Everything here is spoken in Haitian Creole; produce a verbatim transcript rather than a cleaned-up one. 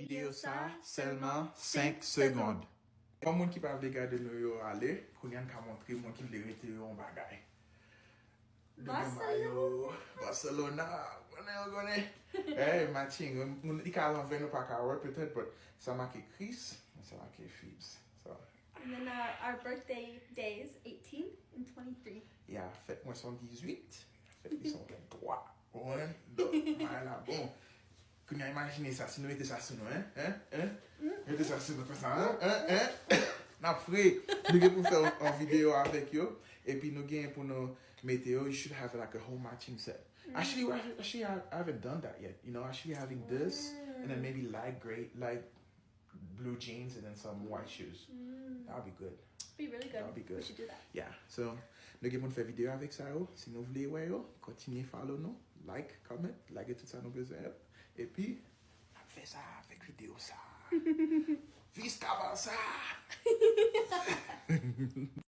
Videyo sa sèlman senk segonn. Kòm moun ki pa vle gade nou yo ale, kounye a n ka montre moun ki vle rete yo yon bagay. Nou gen mayo Barcelona, konnen yo konnen. Hey, matching. Moun li ka al anvè nou pa ka wè petèt, but sa make Chris, sa make Fibs. So, And then our, our birthday days, eighteen and twenty-three. Yeah, fèt mwen se yon dizuit, fèt li se yon venntwa. Ou konprann? Donk, bagay la bon. Kounye a imajine sa, si nou mete sa sou nou, hein? Hein? Hein? Mete sa sou nou, fè sa, hein? Hein? Hein? N ap fre. Nou gen pou fè yon, yon videyo avèk yo, epi nou gen pou nou mete yo, you should have like a whole matching set. Actually, I, actually, I, I haven't done that yet. You know, actually having this, and then maybe light gray, light blue jeans, and then some white shoes. That would be good. Be really good. That would be good. We should do that. Yeah, so, nou gen pou n fè videyo avèk sa yo. Si nou vle wè yo, kontinye follow nou, like, comment, like tout sa nou bezwen yo. Epi, n ap fè sa avèk videyo sa. Visca Barça!